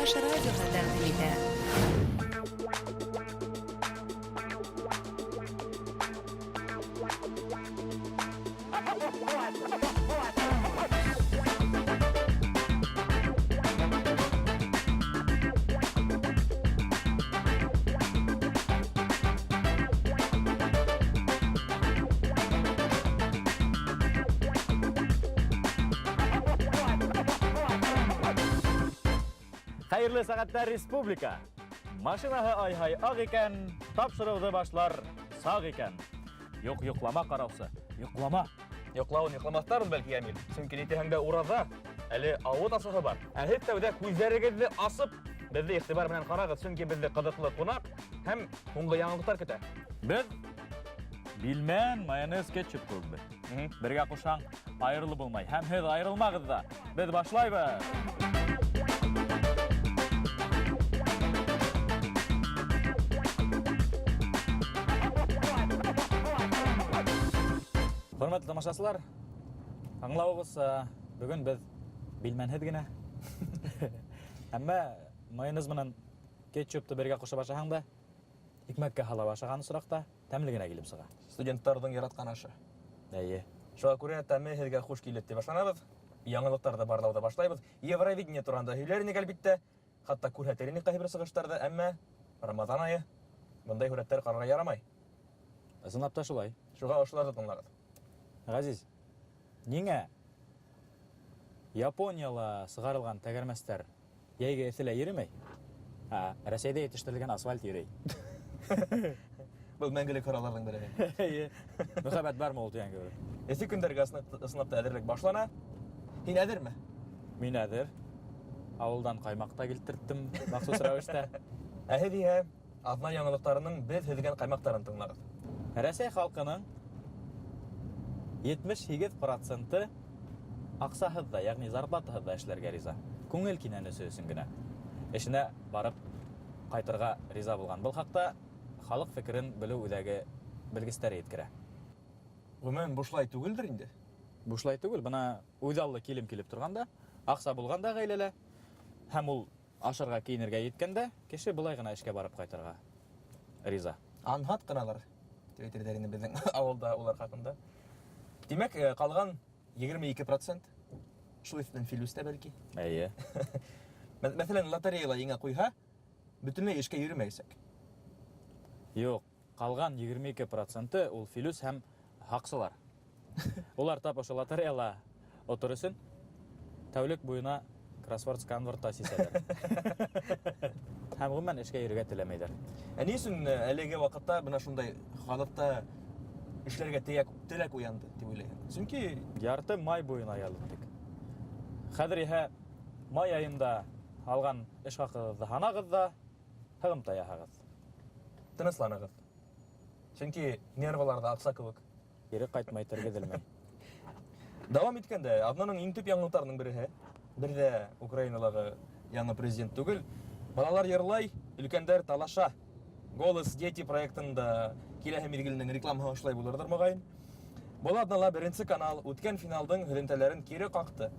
Чуваш радиоһы тәҡдим итә. Хәйерле сәғәттә республика. Машинаһы ай-һай ақ икән, тапшырыуҙы башлар саҡ икән. Юҡ, йоҡлама, ҡараусы, йоҡлама. Йоҡлауын йоҡламаҫтарбыҙ бәлки, Ямил. Сөнки ни тиһәң дә ураҙа, әле ауыҙ асыһы бар. Ә һеҙ тәүҙә күҙҙәрегеҙҙе асып, беҙҙе иғтибар менән ҡарағыҙ, сөнки беҙҙе ҡыҙыҡлы ҡунаҡ һәм һуңғы яңылыҡтар көтә. Беҙ билмән, майонез, кетчуп кеүек беҙ. Бергә ҡушһаң, айырылып булмай. Һәм һеҙ айырылмағыҙ ҙа. Беҙ башлайбыҙ. Хөрмәтле тамашасылар, аңлауығыҙса, бөгөн беҙ билмәнһеҙ генә. Әммә майонез менән кетчупты бергә ҡушып ашаһаң да, икмәккә һалып ашаған осраҡта тәмле генә килеп сыға. Студенттарҙың яратҡан ашы. Эйе. Шуға күрә тәме һеҙгә хуш килер тип ышанабыҙ. Яңылыҡтарҙы барлауҙы башлайбыҙ. Евровидение тураһында һөйләр инек, әлбиттә. Хатта күрһәтер инек ҡайһы бер сығыштарҙы, әммә Рамаҙан айы бындай һүрәттәр ҡарарға ярамай. Ысынлап та шулай. Шуға ошоларҙы тыңлағыҙ. Ғәзиз, ниңә Японияла сығарылған тәгәрмәстәр йәйге эҫелә иремәй, ә Рәсәйҙә етештерелгән асфальт ирей? Был мәңгелек һорауларҙың береһе. Эйе. Мөхәббәт бармы ул тигән кеүек. Эҫе көндәргә ысынлап та әҙерлек башлана. Һин әҙерме? Мин әҙер. Ауылдан ҡаймаҡ та килтерттем махсус рәүештә. Ә һеҙ иһә аҙна яңылыҡтарының беҙ һөҙгән ҡаймаҡтарын тыңлағыҙ. Рәсәй халҡының 78 проценты аҡсаһыҙ ҙа, йәғни зарплатаһыҙ ҙа эшләргә риза. Күңел кинәнесе өсөн генә. Эшенә барып ҡайтырға риза булған. Был хаҡта халыҡ фекерен белеү үҙәге белгестәре еткерә. Ғөмүмән, бушлай түгелдер инде. Бушлай түгел, бына үҙаллы килем килеп торғанда, аҡса булғанда ғаиләлә һәм ул ашарға, кейенергә еткәндә, кеше былай ғына эшкә барып ҡайтырға риза. Анһат ҡыналар тип әйтерҙәр инде беҙҙең ауылда улар хаҡында. Тимәк, ҡалған 22% шул иҫәптән Филүс тә бәлки. Эйе. Мәҫәлән, лотереяла еңә ҡуйһа, бөтөнләй эшкә йөрөмәйәсәк. Юҡ, ҡалған 22 проценты ул Филүс һәм һаҡсылар. Улар тап ошо лотереяла отор өсөн тәүлек буйына кроссворд, сканворд та сисәләр. Һәм ғөмүмән эшкә йөрөргә теләмәйҙәр. Ә ни өсөн әлеге ваҡытта бына шундай халыҡта эшләргә теләк уянды тип уйлайһың? Сөнки ярты май буйына ял иттек. Хәҙер иһә май айында алған эш хаҡығыҙҙы һанағыҙ ҙа, һығымта яһағыҙ. Тынысланығыҙ. Сөнки нервылар ҙа аҡса кеүек. Кире ҡайтмай, тергеҙелмәй. Дауам иткәндә, аҙнаның иң төп яңылыҡтарының береһе, бер ҙә Украиналағы яңы президент түгел, балалар йырлай, өлкәндәр талаша. Голос дети проектында киләһе миҙгеленең рекламаһы ошолай булырҙыр, моғайын. Был аҙнала беренсе канал үткән финалдың һөҙөмтәләрен кире ҡаҡты.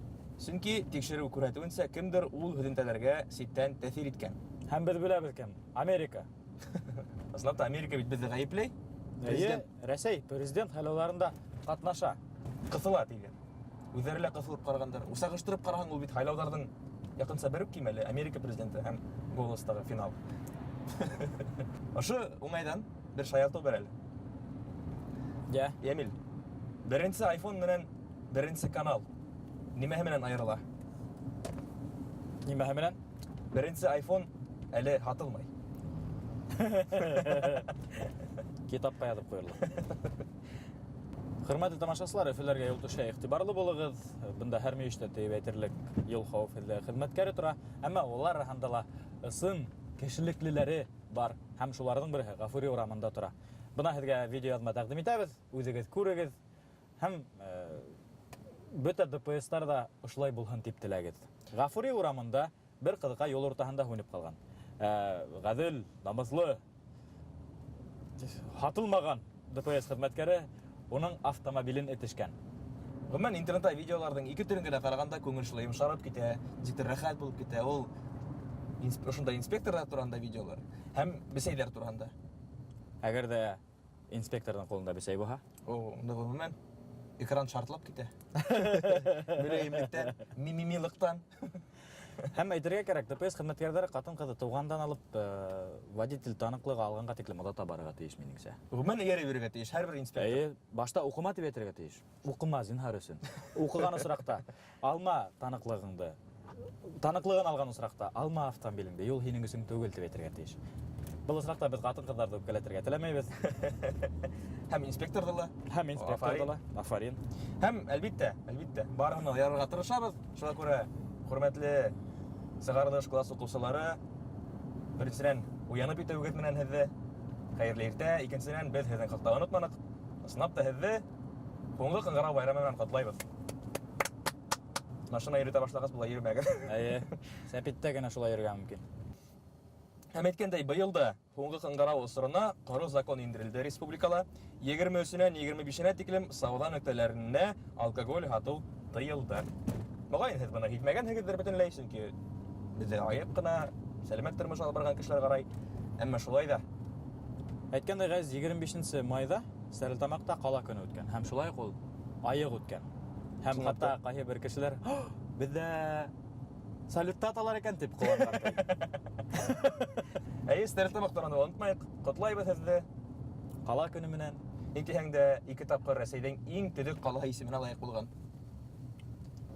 Сөнки тикшереү күрһәтеүенсә, кемдер ул һөҙөмтәләргә ситтән тәьҫир иткән. Һәм беҙ беләбеҙ кем. Америка. Ысынлап та Америка бит беҙҙе ғәйепләй. Эйе, Рәсәй президент һайлауҙарында ҡатнаша. Ҡыҫыла тигән. Үҙҙәре лә ҡыҫылып ҡарағандар. Сағыштырып ҡараһаң, ул бит һайлауҙарҙың яҡынса бер үк кимәле Америка президенты һәм Голостағы финал. Ошо уңайҙан бер шаяртыу бар әле. Йә. Емил, беренсе iPhone менән беренсе канал нимәһе менән айырыла? Нимәһе менән? Беренсе iPhone әле һатылмай. Китапҡа яҙып ҡуйырлыҡ. Хөрмәтле тамашасылар, Өфөләргә юл төшә иғтибарлы булығыҙ. Бында һәр мөйөштә тип әйтерлек юл хәүефһеҙлеге хеҙмәткәре тора. Әммә улар араһында ла ысын кешелеклеләре бар. Һәм шуларҙың береһе Ғафури урамында тора. Бына һеҙгә видеояҙма тәҡдим итәбеҙ, үҙегеҙ күрегеҙ. Һәм бөтә ДПС-тар ҙа ошолай булһын тип теләгеҙ. Ғафури урамында бер ҡыҙыҡай юл уртаһында һүнеп ҡалған. Ғәҙел, намыҫлы, һатылмаған ДПС хеҙмәткәре уның автомобилен этешкән. Ғөмүмән, интернетта видеоларҙың ике төрөн генә ҡарағанда күңел шулай йомшарып китә, нисектер рәхәт булып китә. Ул Ошонда инспекторҙар тураһында видеолар һәм бесәйҙәр тураһында. Әгәр ҙә инспекторҙың ҡулында бесәй булһа? О, унда ғөмүмән экран шартлап китә. Мөләйемлектән, мимимилыҡтан. Һәм әйтергә кәрәк, ДПС хеҙмәткәрҙәре ҡатын-ҡыҙҙы тыуғандан алып водитель таныҡлығы алғанға тиклем оҙата барырға тейеш, минеңсә. Ғөмүмән эйәреп йөрөргә тейеш һәр бер инспектор. Эйе, башта уҡыма тип әйтергә тейеш. Уҡыма, зинһар өсөн. Уҡыған осраҡта алма таныҡлығыңды. Таныҡлығын алған осраҡта алма автомобилеңде, юл һинең өсөн түгел тип әйтергә тейеш. Был осраҡта беҙ ҡатын-ҡыҙҙарҙы үпкәләтергә теләмәйбеҙ. Һәм инспекторҙы ла. Һәм инспекторҙы ла. Афарин. Һәм әлбиттә, әлбиттә, барыһын ла ярырға тырышабыҙ. Шуға күрә, хөрмәтле сығарылыш класс уҡыусылары, беренсенән, уянып китеүегеҙ менән һеҙҙе хәйерле иртә, икенсенән, беҙ һеҙҙең хаҡта онотманыҡ. Ысынлап та һеҙҙе һуңғы ҡыңғырау байрамы менән ҡотлайбыҙ. Машина йөрөтә башлағас, былай йөрөмәгеҙ. Эйе, сәпиттә генә шулай йөрөргә мөмкин. Һәм әйткәндәй, быйыл да һуңғы ҡыңғырау осорона ҡоро закон индерелде республикала. Егерме өсөнән егерме бишенә тиклем сауҙа нөктәләренә алкоголь һатыу тыйылды. Моғайын, һеҙ быны һиҙмәгәнһегеҙҙер бөтөнләй, сөнки беҙҙе айыҡ ҡына, сәләмәт тормош алып барған кешеләр ҡарай. Әммә шулай ҙа. Әйткәндәй, Ғәзиз, егерме бишенсе майҙа Стәрлетамаҡта ҡала көнө үткән. Һәм шулай уҡ ул айыҡ үткән. Һәм Чынлап хатта та. ҡайһы бер кешеләр, «Һ, беҙҙә салютта аталар икән» тип ҡыуанған. Эйе, Стәрлетамаҡ тураһында онотмайыҡ. Ҡотлайбыҙ һеҙҙе. Ҡала көнө менән. Ни тиһәң дә, ике тапҡыр Рәсәйҙең иң төҙөк ҡалаһы исеменә лайыҡ булған.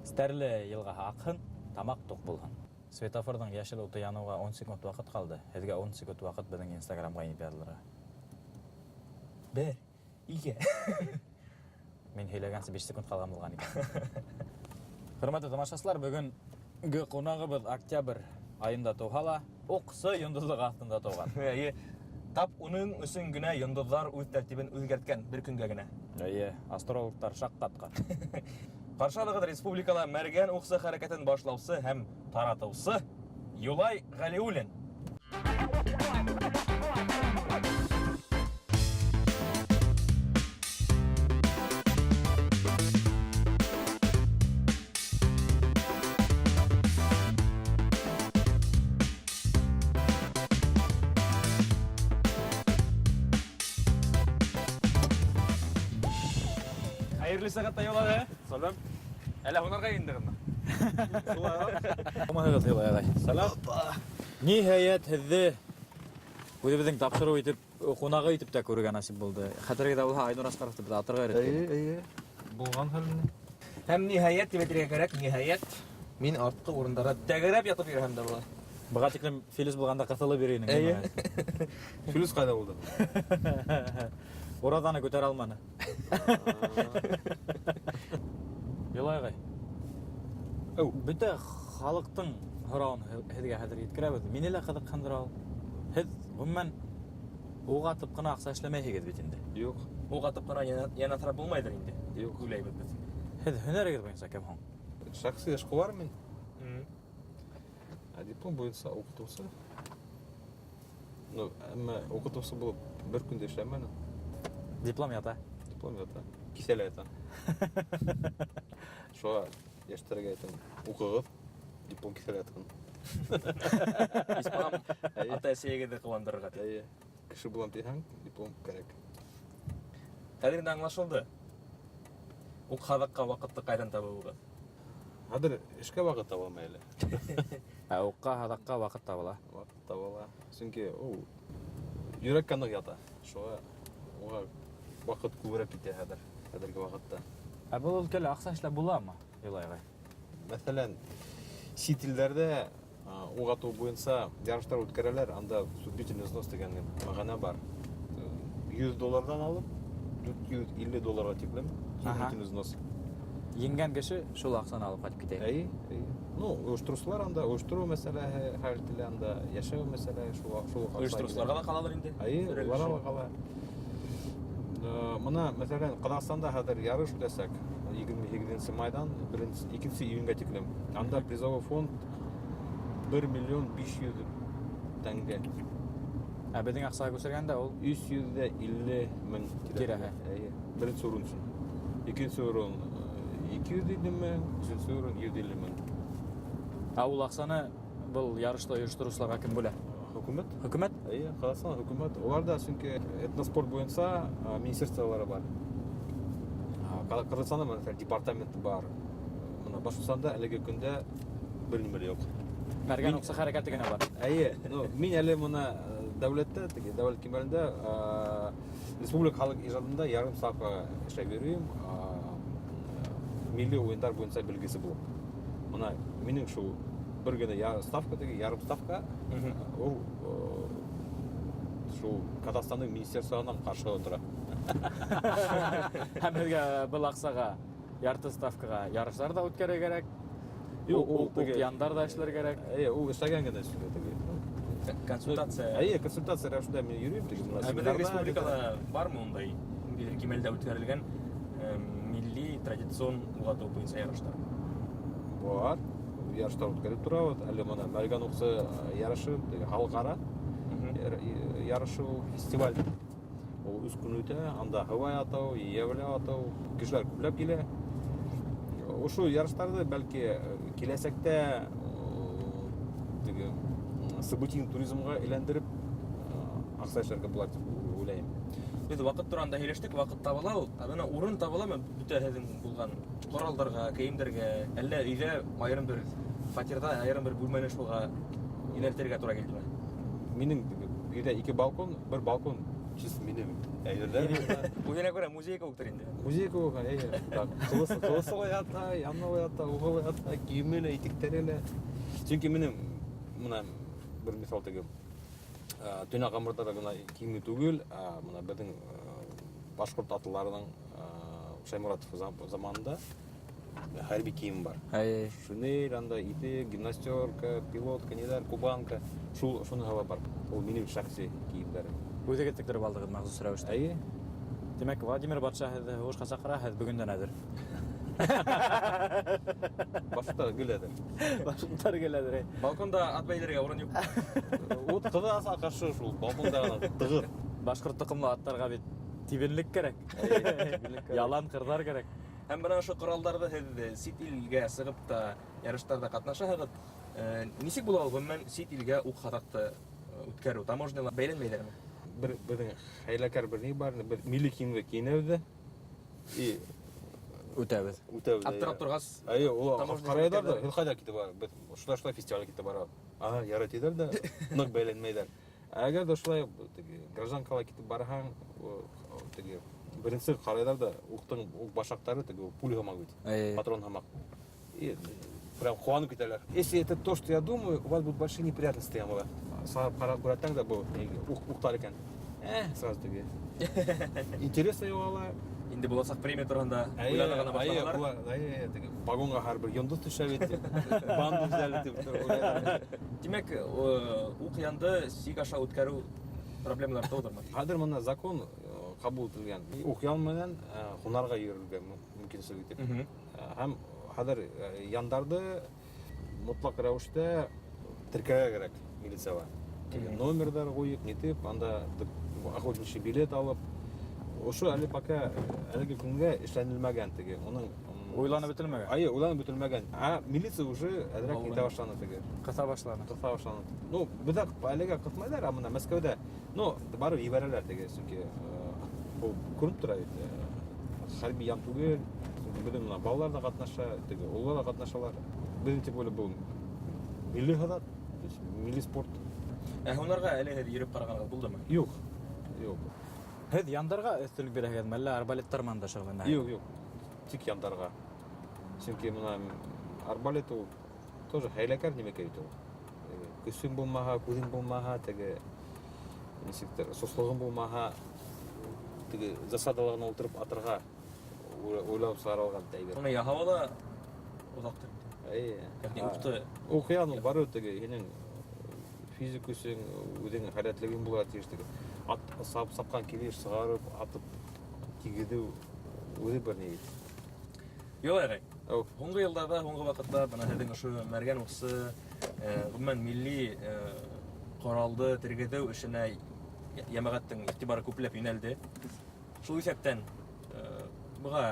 Стәрле йылғаһы аҡһын, тамаҡ туҡ булһын. Светофорҙың йәшел уты яныуға 10 секунд ваҡыт ҡалды. Һеҙгә 10 секунд ваҡыт беҙҙең Инстаграмға инеп яҙылырға. Бер, ике. Мин һөйләгәнсе 5 секунд ҡалған булған икән. Хөрмәтле тамашасылар, бөгөнгө ҡунағыбыҙ октябрь айында тыуһа ла, уҡсы йондоҙлоғо аҫтында тыуған. Эйе, тап уның өсөн генә йондоҙҙар үҙ тәртибен үҙгәрткән бер көнгә генә. Эйе, астрологтар шаҡ ҡатҡан. Ҡаршы алығыҙ республикала мәргән уҡсы хәрәкәтен башлаусы һәм таратыусы Юлай Ғәлиуллин. Хәйерле сәғәттә, Юлай. Сәләм. Әллә һунарға индегеҙме? Һаумыһығыҙ, Юлай ағай. Сәләм. Ниһайәт, һеҙҙе үҙебеҙҙең тапшырыу итеп, ҡунағы итеп тә күрергә насип булды. Хәтергә булһа, Айнур Асҡаровты беҙ атырға өйрәткәйнек. Эйе, эйе. Булған хәл менән. Һәм ниһайәт тип әйтергә кәрәк, ниһайәт мин артҡы урындарға тәгәрәп ятып йөрөһәм дә була. Быға тиклем Филүс булғанда ҡыҫылып йөрөй инең, Эйе. нимә? Филүс ҡайҙа булды? Ураҙаны күтәрә алманы. Юлай ағай. Әү. Бөтә халыҡтың һорауын һеҙгә хәҙер еткерәбеҙ. Мине лә ҡыҙыҡһындыра ул. Һеҙ ғөмүмән уға атып ҡына аҡса эшләмәйһегеҙ бит инде. Юҡ. Уға атып ҡына йән аҫрап булмайҙыр инде. Юҡ. Уйлайбыҙ беҙ. Һеҙ һөнәрегеҙ буйынса кем һуң? Шәхси эшҡыуар мин. Ә диплом буйынса уҡытыусы. Ну, әммә уҡытыусы булып бер көндә эшләмәнем. Диплом ята. Диплом ята. Киҫәлә ята. Шуға йәштәргә әйтәм, уҡығыҙ, диплом киҫәлә ятһын. Исмам, Эйе. ата-әсәйегеҙҙе ҡыуандырырға тип. Эйе. Кеше булам тиһәң, диплом кәрәк. Хәҙер инде аңлашылды. Уҡ һаҙаҡҡа ваҡытты ҡайҙан табыуығыҙ? Хәҙер эшкә ваҡыт таба алмай әле. Ә уҡҡа һаҙаҡҡа ваҡыт табыла. Ваҡыт табыла. Сөнки ул йөрәккә ныҡ ята. Шуға уға ваҡыт күберәк китә хәҙер, хәҙерге ваҡытта. Ә был өлкәлә аҡса эшләп буламы, Юлай ағай? Мәҫәлән, сит илдәрҙә, уҡ атыу буйынса ярыштар үткәрәләр, анда вступительный взнос тигән мәғәнә бар. Йөҙ долларҙан алып дүрт йөҙ илле долларға тиклем вступительный взнос. Еңгән кеше шул аҡсаны алып ҡайтып китә. Эйе, эйе. Ну, ойоштороусылар анда, ойоштороу мәсьәләһе хәл ителә анда, йәшәү мәсьәләһе шул уҡ аҡса Ойоштороусыларға килә. ла ҡалалыр инде. Эйе, Өрәлеше. уларға ла ҡала. Мына, мәҫәлән, Ҡаҙағстанда хәҙер ярыш үтәсәк. Егерме һигеҙенсе майҙан икенсе июньгә тиклем. Анда призовой фонд бер миллион биш йөҙ тәңгә. Ә беҙҙең аҡсаға күсергәндә ул Өс йөҙ ҙә илле мең Тирәһе. Эйе. Беренсе урын өсөн. Икенсе урын ике йөҙ илле мең, өсөнсө урын йөҙ илле мең. Ә ул аҡсаны Был ярышты ойоштороусыларға кем бүлә? Хөкүмәт. Хөкүмәт? Эйе, Ҡаҙағстан хөкүмәт. Уларҙа сөнки этноспорт буйынса министерстволары бар. Ҡырғыҙстанда, мәҫәлән, департамент бар. Мына Башҡортостанда әлеге көндә бер нимә лә юҡ. Мәргән уҡсы хәрәкәте генә бар. Эйе, ну, мин әле мына дәүләттә, теге дәүләт кимәлендә республика халыҡ ижадында ярым ставкаға эшләп йөрөйөм, милли уйындар буйынса белгесе булып. Мына минең шул бер генә ставка, теге ярым ставка, ул шул Ҡаҙағстандың министерствоһынан ҡаршы тора. Һәм һеҙгә был аҡсаға ярты ставкаға ярыштар ҙа үткәрергә кәрәк. Юҡ, ул Ул яндар ҙа эшләргә кәрәк. Эйе, ул эшләгән генә шул теге. Консультация. Эйе, консультация рәүешендә мин йөрөйөм теге. Ә беҙҙең республикала бармы ундай ниндәйҙер кимәлдә үткәрелгән милли традицион уҡ атыу буйынса ярыштар? Бар. Ярыштар үткәреп торабыҙ. Әле мына Мәргән уҡсы ярышы, теге халыҡ-ара ярышы ул, фестиваль. Ул 3 көн үтә, анда һыуай атыу, йәвлә атыу, кешеләр күпләп килә. Ошо ярыштарҙы бәлки киләсәктә теге событийный туризмға әйләндереп аҡса эшләргә була тип уйлайым. Беҙ ваҡыт тураһында һөйләштек, ваҡыт табыла ул. Ә бына урын табыламы бөтә һеҙҙең булған ҡоралдарға, кейемдәргә, әллә өйҙә айырым бер фатирҙа айырым бер бүлмәне шуға йүнәлтергә тура килдеме? Минең өйҙә 2 балкон, бер балкон чисто минең әйберҙәр. Үҙенә күрә музей кеүектер инде. Музей кеүек, эйе. Так, ҡылысы ла ята, яны ла ята, уғы ла ята, кейеме лә, итектәре лә. Сөнки минең мына бер миҫал теге, төньяҡ ҡамырҙары ғына кейеме түгел, ә мына беҙҙең башҡорт атлыларының Шаймуратов заманында хәрби кейем бар. Әй. Шинель, анда итек, гимнастерка, пилотка, ниҙәр, кубанка, шуны һала бар. Ул минең шәхси кейемдәрем. Үҙегеҙ тектереп алдығыҙ махсус рәүештә. Әйе. Тимәк, Владимир батша һеҙҙе һуғышҡа саҡыра, һеҙ бөгөндән әҙер. Башҡорттар гел әҙер. Башҡорттар гел әҙер, әй. Балконда ат бәйләргә урын юҡ. Ут ҡыҙы аса ҡаршы шул балконда ғына тығыҙ. Башҡорт тоҡомло аттарға бит тибенлек кәрәк. Әйе, тибенлек кәрәк. Ялан ҡырҙар кәрәк. Һәм бына ошо ҡоралдарҙы һеҙ сит илгә сығып та ярыштарҙа ҡатнашаһығыҙ. Нисек була ул ғөмүмән сит илгә уҡ һаҙаҡты үткәреү? Таможняла бәйләнмәйҙәрме? Бер, беҙҙең хәйләкәр бер ни бар, беҙ милли кейемгә кейенәбеҙ ҙә и Үтәбеҙ. Үтәбеҙ, Аптырап әйе. торғас, Әйе, ул таможня ҡарайҙар ҙа, хеҙмәткәрҙәре. һеҙ ҡайҙа китеп бара? Беҙ шулай-шулай фестивалгә китеп барабыҙ. Ага, ярай тиҙәр ҙә, ныҡ бәйләнмәйҙәр. Әгәр ҙә шулай теге гражданкала китеп барһаң, теге беренсе ҡарайҙар ҙа, уҡтың уҡ башаҡтары теге ул пуля һымаҡ бит. Әйе. Патрон һымаҡ. И прям ҡыуанып китәләр. Если это то, что я думаю, у вас будут большие неприятности, я говорю. Сағып ҡарап күрәтәң дә, был уҡтар икән. Сразу теге. Интересно юғала. Инде буласаҡ премия тураһында Әйе, уйлана ғына әйе, башланалар. улар, әйе, теге погонға һәр бер йондоҙ төшә бит. Банду взяли тип уйлайҙар. Тимәк, уҡ янды сик аша үткәреү проблемалар тыуҙырмай. Хәҙер мына закон ҡабул ителгән. Уҡ ян менән һунарға йөрөргә мөмкинселек тип. Һәм хәҙер яндарҙы мотлаҡ рәүештә теркәргә кәрәк милицияға. Теге номерҙар ҡуйып, нитеп, анда охотничий билет алып. Ошо әле пока әлеге көнгә эшләнелмәгән теге. Уның, Уйланып бөтөлмәгән. Әйе, уйланып бөтөлмәгән. Ә милиция уже әҙерәк Ауылдан. итә башланы теге. Ҡыҫа башланы. Ҡыҫа башланы. Ну, беҙҙә әлегә ҡыҫмайҙар, ә мына Мәскәүҙә, ну, барып ебәрәләр теге, сөнки был күренеп тора бит. Хәрби ян түгел, сөнки беҙҙең мына балалар ҙа ҡатнаша, теге ололар ҙа ҡатнашалар. Беҙҙең тип уйлап был милли һыҙат, то есть милли спорт. Ә һунарға әле һеҙ йөрөп ҡарағанығыҙ булдымы? Юҡ, юҡ. Һеҙ яндарға өҫтөнлөк бирәһегеҙме, әллә арбалеттар менән дә шөғөлләнәһегеҙ? Юҡ, юҡ. Тик яндарға. Сөнки мына арбалет ул тоже хәйләкәр нимәкәй бит ул. Көсөң булмаһа, күҙең булмаһа, теге нисектер, сослоғоң булмаһа, теге засадала ғына ултырып атырға уйлап сығарылған әйбер. Уны яһауы ла оҙаҡтыр инде. Әйе. Йәғни уҡты Уҡ ян ул барыбер теге һинең физик көсөң, үҙеңнең хәрәтлегең булырға тейеш теге. Ат сапҡан килеш сығарып, атып тигеҙеү үҙе бер ни бит. Юлай ағай, Әү. һуңғы йылдарҙа, һуңғы ваҡытта бына һеҙҙең ошо мәргән уҡсы, ғөмүмән милли ҡоралды тергеҙеү эшенә йәмәғәттең иғтибары күпләп йүнәлде. Шул иҫәптән быға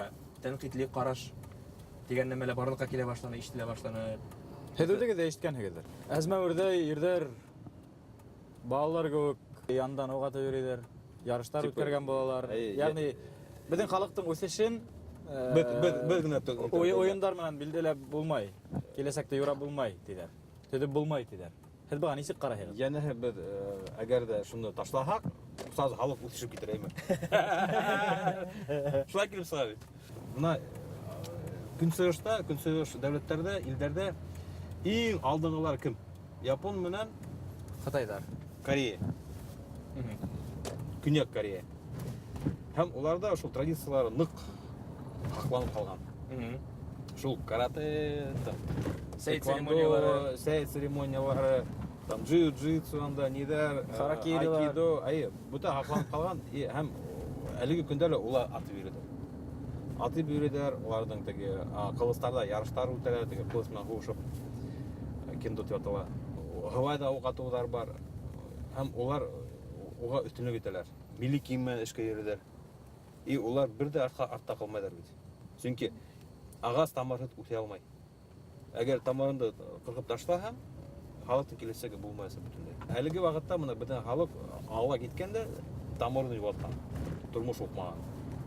тәнҡитле ҡараш тигән нәмә лә барлыҡҡа килә башланы, ишетелә башланы. Һеҙ үҙегеҙ ҙә ишеткәнһегеҙҙер. Әзмәүерҙәй ирҙәр балалар кеүек яндан уҡ атып йөрөйҙәр. Ярыштар Типа, үткәргән булалар. Әй, Ягъни беҙҙең халыҡтың үҫешен Беҙ генә уйындар менән билдәләп булмай. Киләсәктә юрап булмай тиҙәр. Төҙөп булмай тиҙәр. Һеҙ быға нисек ҡарайһығыҙ? Йәнәһе беҙ әгәр ҙә шуны ташлаһаҡ, сразу халыҡ үҫешеп китер, әйме? Шулай килеп сыға бит. Бына көнсығышта, көнсығыш дәүләттәрҙә, илдәрҙә иң алдынғылар кем? Япон менән Ҡытайҙар. Корея. Көньяҡ Корея. Һәм уларҙа шул традициялары ныҡ һаҡланып ҡалған. Шул карате, там, Сәй тэквондо, церемониялары. сәй церемониялары, там джиу-джитсу анда ниҙәр, Харакирилар. айкидо, әйе, бөтә һаҡланып ҡалған и һәм әлеге көндә лә улар атып йөрөйҙәр. Атып йөрөйҙәр, уларҙың теге, ҡылыстарҙа ярыштар үтәләр, теге ҡылыс менән һуғышып, кендо тип атала. Һауайҙа уҡ атыуҙар бар. Һәм улар уға өҫтөнлөк итәләр. Милли кейем менән эшкә йөрөйҙәр. И улар бер ҙә артта ҡалмайҙар бит. Сөнки ағас тамырһыҙ үҫә алмай. Әгәр тамырыңды ҡырҡып ташлаһаң, халыҡтың киләсәге булмаясаҡ бөтөнләй. Әлеге ваҡытта бына беҙҙең халыҡ алға киткән дә тамырын юғалтҡан, тормош уҡмаған.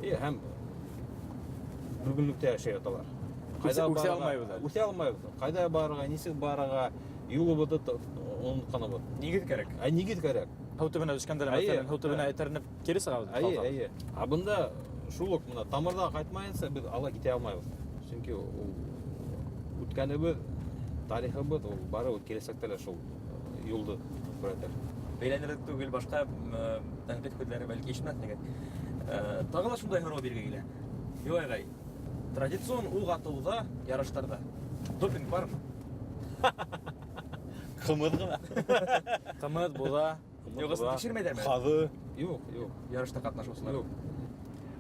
И һәм бөгөнлөктә йәшәй яталар. Ҡайҙа Үҫә барырға? алмайбыҙ әле. Үҫә алмайбыҙ. Ҡайҙа барырға, нисек барырға, юлыбыҙҙы онотҡанбыҙ. Нигеҙ кәрәк. Ә нигеҙ кәрәк. Һыу төбөнә төшкәндә лә, Әйе. мәҫәлән, һыу төбөнә этәренеп кире сығабыҙ. Әйе, әйе. Ә бында шул уҡ бына тамырҙа ҡайтмайынса беҙ алға китә алмайбыҙ. Сөнки ул үткәнебеҙ, тарихыбыҙ, ул барыбер киләсәктә лә шул юлды күрһәтер. Бәйләнерлек түгел, башҡа тәнҡит һүҙҙәре бәлки ишетмәҫһегеҙ. Тағы ла шундай һорау биргә килә. Юлай ағай, традицион уҡ атыуҙа, ярыштарҙа допинг бармы? Ҡымыҙ ғына. Ҡымыҙ, буҙа. Юҡ, ысын тикшермәйҙәрме? Ҡаҙы. Юҡ, юҡ. Ярышта ҡатнашыусылар. Юҡ.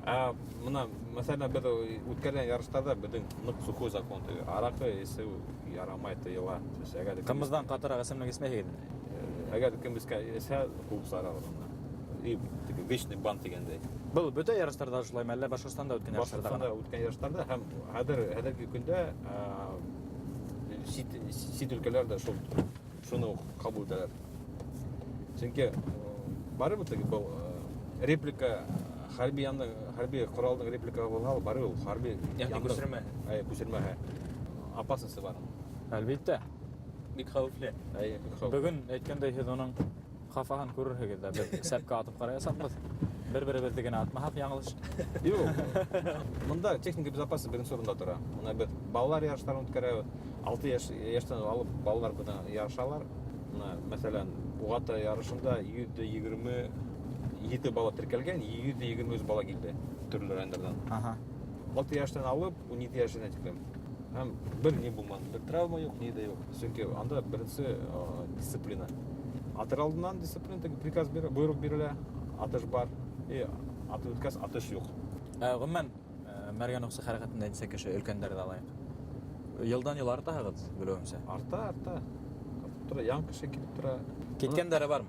Ә, бына, мәҫәлән, беҙ үткәргән ярыштарҙа беҙҙең ныҡ сухой закон теге. Араҡы эсеү ярамай, тыйыла. Әгәр ҙә кем Ҡымыҙҙан ҡатыраҡ эсемлек эсмәйһегеҙ инде. Әгәр ҙә кем эсһә, ҡыуып сығаралар уны. И теге вечный бан тигәндәй. Был бөтә ярыштарҙа шулаймы, әллә Башҡортостанда үткән ярыштарҙа ғына? Башҡортостанда үткән ярыштарҙа һәм хәҙерге көндә, сит өлкәләр ҙә шуны уҡ ҡабул итәләр. Сөнки барыбер теге был реплика хәрби янды, хәрби ҡоралдың репликаһы булһа, ул барыбер ул хәрби Ягъни янды. күсермә. Әйе, күсермәһе. Опасности бар. Әлбиттә. Бик хәүефле. Әйе, бик хәүефле. Бөгөн әйткәндәй һеҙ уның хафаһын күрерһегеҙ ҙә, беҙ сәпкә атып ҡараясаҡбыҙ. Бер-беребеҙҙе генә атмаһаҡ яңылыш. Юҡ. Бында техника безопасности беренсе урында тора. Бына беҙ балалар ярыштарын үткәрәбеҙ. 6 йәштән алып балалар бына ярышалар. Бына, мәҫәлән, Уғата ярышында йөҙ ҙә егерме ете бала теркәлгән, йөҙ ҙә егерме өс бала килде төрлө райондарҙан. 6 йәштән алып ун ете йәшенә тиклем. Һәм бер ни булманы, бер травма юҡ, ни ҙә юҡ. Сөнки анда беренсе дисциплина. Атыр алдынан дисциплина, теге приказ бирә, бойороҡ бирелә, атыш бар. И атып үткәс, атыш юҡ. Ғөмүмән, мәргән уҡсы хәрәкәтендә нисә кеше өлкәндәрҙе алайыҡ? Йылдан йыл артаһығыҙ, белеүемсә. Арта, арта. Артып тора, яңы кеше килеп тора. Киткәндәре бармы?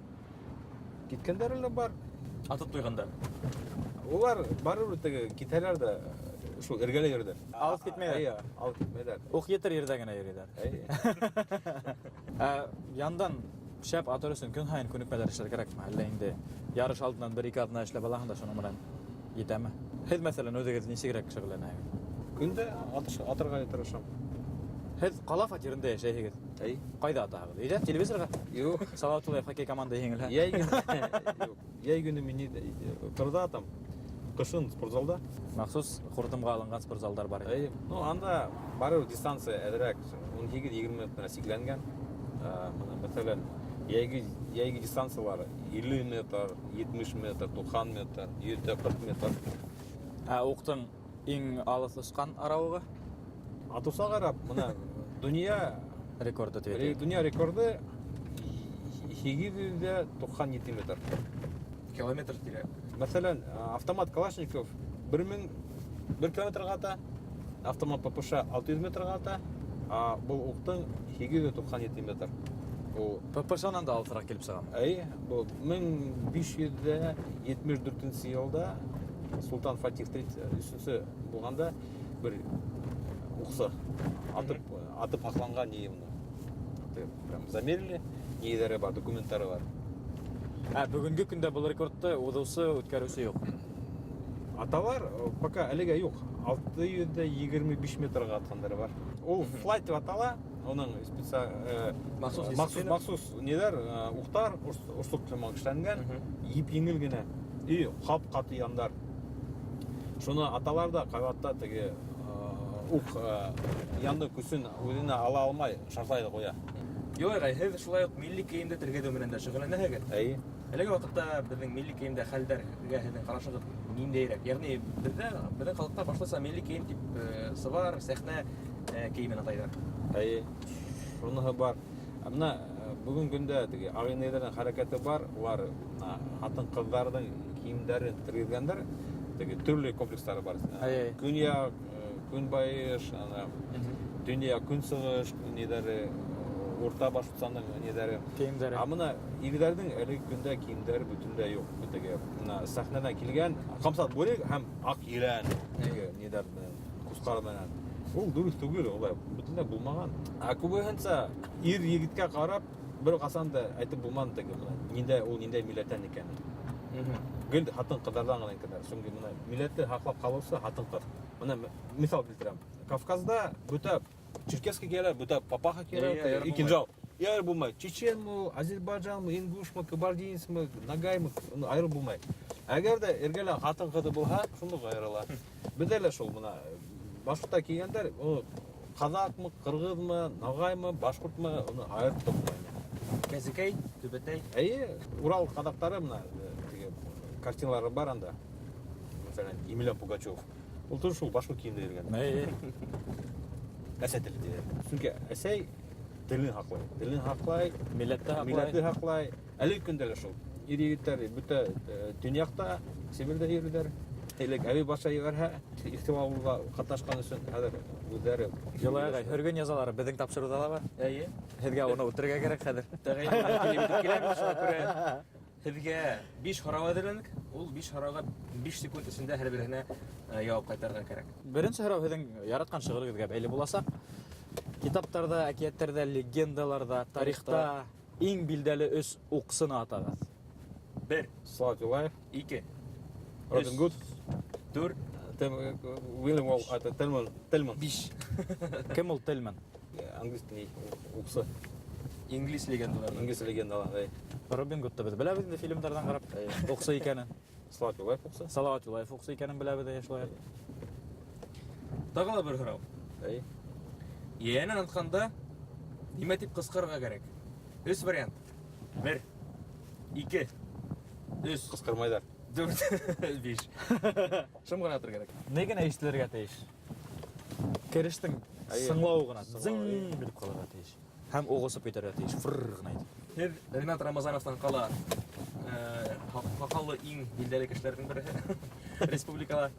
Киткәндәре лә бар. Атып туйғандар. Улар барыбер теге китәләр ҙә шул эргәлә йөрөйҙәр. Алыҫ китмәйҙәр. Эйе, алыҫ китмәйҙәр. Уҡ етер ерҙә генә йөрөйҙәр. Эйе. Яндан шәп атыр өсөн көн һайын күнекмәләр эшләр кәрәкме? Әллә инде ярыш алдынан бер-ике аҙна эшләп алаһың да шуның менән етәме? Һеҙ, мәҫәлән, үҙегеҙ нисегерәк шөғөлләнәһегеҙ? Көндә атырға тырышам. Һеҙ ҡала фатирында йәшәйһегеҙ. Әй. Ҡайҙа атаһығыҙ? Өйҙә, телевизорға? Юҡ. Салауат Юлаев хоккей команда еңелһә. Йәй көнө. Юҡ. Йәй көнө мин ҡырҙа атам. Ҡышын спортзалда. Махсус ҡуртымға алынған спортзалдар бар ине. Әй, анда барыбер дистанция әҙерәк, ун һигеҙ-егерме метр сикләнгән. Бына, мәҫәлән, йәйге дистанциялары илле метр, етмеш метр, туҡһан метр, йөҙ ҙә ҡырҡ метр. Ә уҡтың иң алыҫ осҡан арауығы? Атыуса ҡарап, бына донъя рекорды тип әйтәйек. Донъя рекорды һигеҙ йөҙ ҙә туҡһан ете метр. Километр тирә. Мәҫәлән, автомат Калашников бер мең бер километрға ата, автомат ППШ алты йөҙ метрға ата, а был уҡтың һигеҙ йөҙ туҡһан ете метр. Ул ППШ-нан да алыҫыраҡ килеп сығамы? Әй, был мең биш йөҙ ҙә етмеш дүртенсе йылда Султан Фатих өсөнсө булғанда бер уҡсы атып һаҡланған ни уны. Прям замерили, ниҙәре бар, документтары бар. Ә бөгөнгө көндә был рекордты уҙыусы, үткәреүсе юҡ. Аталар пока әлегә юҡ. 625 метрға атҡандары бар. Ул флайт тип атала, уның специаль Махсус махсус дисциплина. Махсус ниҙәр, уҡтар ослоҡ менән эшләнгән, еп-еңел генә и ҡап-ҡаты яндар. Шуны аталар да ҡайваҡта теге уҡ янды көсөн үҙенә ала алмай шартлай ҙа ҡуя. Юлай ағай, һеҙ шулай уҡ милли кейемде тергеҙеү менән дә шөғөлләнәһегеҙ. Эйе. Әлеге ваҡытта беҙҙең милли кейемдә хәлдәргә һеҙҙең ҡарашығыҙ ниндәйерәк? Йәғни беҙҙең халыҡта башлыса милли кейем тип сыбар, сәхнә кейемен атайҙар. Эйе. Шуныһы бар. Ә бына бөгөн көндә теге ағинәйҙәрҙең хәрәкәте бар, улар бына ҡатын-ҡыҙҙарҙың кейемдәрен тергеҙгәндәр, теге төрлө комплекстары бар. Эйе. Көньяҡ, көнбайыш, ана төньяҡ, көнсығыш ниҙәре, урта Башҡортостандың ниҙәре. Кейемдәре. Ә бына ирҙәрҙең әлеге көндә кейемдәре бөтөнләй юҡ. Теге бына сәхнәнән килгән ҡамсат бүрек һәм аҡ елән теге ниҙәр менән, ҡусҡар менән. Ул дөрөҫ түгел, улай бөтөнләй булмаған. Ә күбеһенсә ир егеткә ҡарап бер ҡасан да әйтеп булманы теге бына ниндәй ул, ниндәй милләттән икәнен. Гел ҡатын-ҡыҙҙарҙан ғына әйткәндәр. Сөнки бына милләтте һаҡлап ҡалыусы ҡатын-ҡыҙ. Бына миҫал килтерәм. Кавказда бөтә черкесский кейәләр, бөтә папаха кейәләр, Эйе, айырып и кинжал. Айырып булмай. Чеченмы, азербайджанмы, ингушмы, кабардинецмы, нагаймы, айырып булмай. Әгәр ҙә эргәлә ҡатын-ҡыҙы булһа, шундуҡ айырыла. Беҙҙә лә шул бына башҡортта кейгәндәр, ул ҡаҙаҡмы, ҡырғыҙмы, нағаймы, башҡортмы, уны айырып та булмай. Кәзекәй, түбәтәй. Эйе, Урал ҡаҙаҡтары бына теге картиналары бар анда. Мәҫәлән, Емельян Пугачев. Ул тоже шул башҡорт кейемдә йөрөгән. Эйе. Әсәй теле тиҙәр. Сөнки әсәй телен һаҡлай. Телен һаҡлай, Милләтте һаҡлай. Милләтте һаҡлай. Әлеге көндә лә шул. Ир егеттәр бөтә төньяҡта, Себерҙә йөрөйҙәр. Элек әбей баша ебәрһә, ихтимал уға ҡатнашҡан өсөн хәҙер үҙҙәре. Юлай ағай, һөргөн язалары беҙҙең тапшырыуҙа ла бар. Эйе. Һеҙгә уны үтергә кәрәк хәҙер. Тәғәйен килеп киләбеҙ, шуға күрә һеҙгә 5 һорау әҙерләнек. Ул 5 һорауға 5 секунд эсендә һәр береһенә яуап ҡайтарырға кәрәк. Беренсе һорау һеҙҙең яратҡан шөғөлөгөҙгә бәйле буласаҡ. Китаптарҙа, әкиәттәрҙә, легендаларҙа, тарихта иң билдәле 3 уҡсыны атағыҙ. 1. Салават Юлаев. 2. Робин Гуд. 4. Уильям Уолл, это Тельман, Тельман. 5. Кем ул Тельман? Англис теле уҡсы. Инглиз легендалары. Инглиз легендалары. Робин Гудты беҙ беләбеҙ инде фильмдарҙан ҡарап. Уҡсы икәнен. Салават Юлаев уҡсы. Салават Юлаев уҡсы икәнен беләбеҙ әйе шулай. Тағы ла бер һорау. Әйе. Йәнән атҡанда нимә тип ҡысҡырырға кәрәк? 3 вариант. 1, 2, 3. Ҡысҡырмайҙар. 4, 5. Шым ғына атыр кәрәк. Ни генә ишетелергә тейеш? Керештең Әйе. сыңлауы ғына. Сыңлауы, Зың әйе. биреп ҡалырға тейеш. Һәм уғы осоп китергә тейеш. Фыр ғына итеп. Һеҙ Ринат Рамазановтан ҡала, һаҡаллы иң билдәле кешеләрҙең береһе республикала.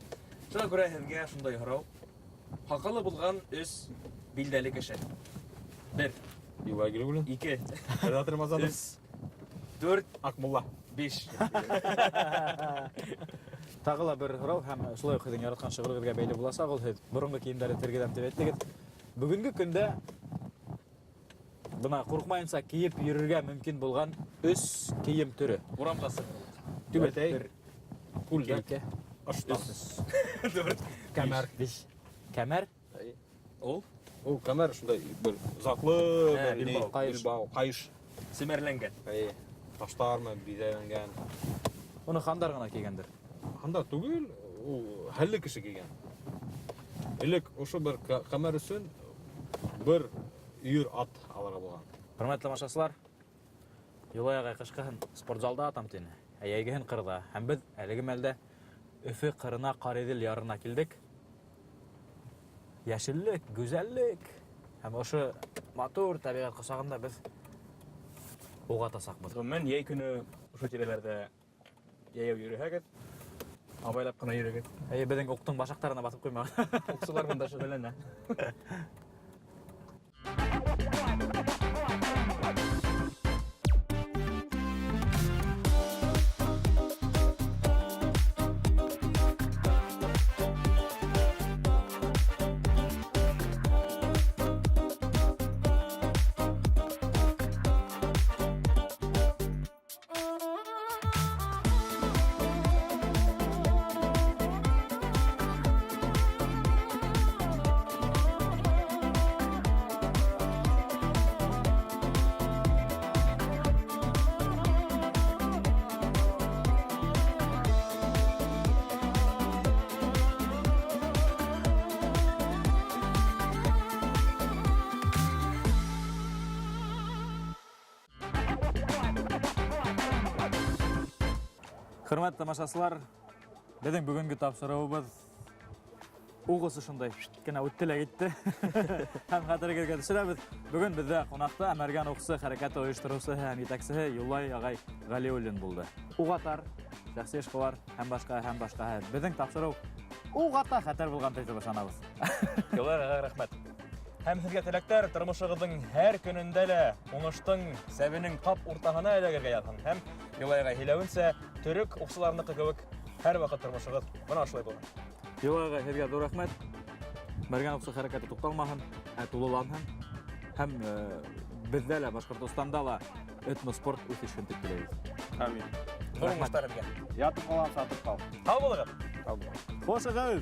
Шуға күрә һеҙгә шундай һорау. Һаҡалы булған 3 билдәле кеше. 1. Юлай Гилбуллин. 2. Ринат Рамазанов. 3. 4. Аҡмулла. 5. Тағы ла бер һорау һәм шулай уҡ һеҙҙең яратҡан шөғөлөгөҙгә бәйле буласаҡ, ул һеҙ боронғо кейемдәрҙе тергеҙәм тип әйттегеҙ. Бөгөнгө көндә бына ҡурҡмайынса кейеп йөрөргә мөмкин булған 3 кейем төрө. Урамға сығырлыҡ. Түбәтәй, Бер, күлдәк, Ике, ыштан. өс, 4, кәмәр. 5. Кәмәр? Әйе. Ул? Ул кәмәр шундай бер затлы, Ә, бер ни, билбау, ҡайыш. билбау, ҡайыш. Семәрләнгән. Әйе. Таштар менән биҙәләнгән. Уны хандар ғына кейгәндер. Хандар түгел, ул хәлле кеше кейгән. Элек ошо бер кәмәр өсөн бер өйөр ат алырға булған. Хөрмәтле тамашасылар, Юлай ағай ҡышҡыһын спортзалда атам тине, ә йәйгеһен ҡырҙа. Һәм беҙ әлеге мәлдә Өфө ҡырына Ҡариҙел ярына килдек. Йәшеллек, гүзәллек һәм ошо матур тәбиғәт ҡосағында беҙ уға атасаҡбыҙ. Ғөмүмән, йәй көнө ошо тирәләрҙә йәйәү йөрөһәгеҙ, абайлап ҡына йөрөгөҙ. Әйе, беҙҙең уҡтың башаҡтарына баҫып ҡуймағыҙ. Уҡсылар бында шөғөлләнә. Хөрмәтле тамашасылар, беҙҙең бөгөнгө тапшырыуыбыҙ уҡ осошондай кенә үтте лә китте. Һәм хәтерегеҙгә төшөрәбеҙ. Бөгөн беҙҙә ҡунаҡта Мәргән уҡсы хәрәкәте ойоштороусы һәм етәксеһе Юлай ағай Ғәлиуллин булды. Уҡатар, шәхси эшҡыуар һәм башҡа һәм башҡа. Беҙҙең тапшырыу уғата хәтәр булған тип ышанабыҙ. Юлай ағай, рәхмәт. Һәм һеҙгә теләктәр тормошоғоҙҙоң һәр көнөндә лә уңыштың сәбенең тап уртаһына эләгергә яҙһын. Һәм Юлай ағай һөйләүенсә, төрөк уҡсыларыныҡы кеүек һәр ваҡыт тормошоғоҙ бына ошолай булһын. Юлай ағай, һеҙгә ҙур рәхмәт. Мәргән уҡсы хәрәкәте туҡталмаһын, ә тулыланһын. Һәм беҙҙә лә, Башҡортостанда ла этноспорт үҫешһен тип теләйбеҙ. Амин. Ҙур уңыштар һеҙгә. Ятып ҡалған, сатып ҡал. Һау булығыҙ. Һау булығыҙ. Хушығыҙ!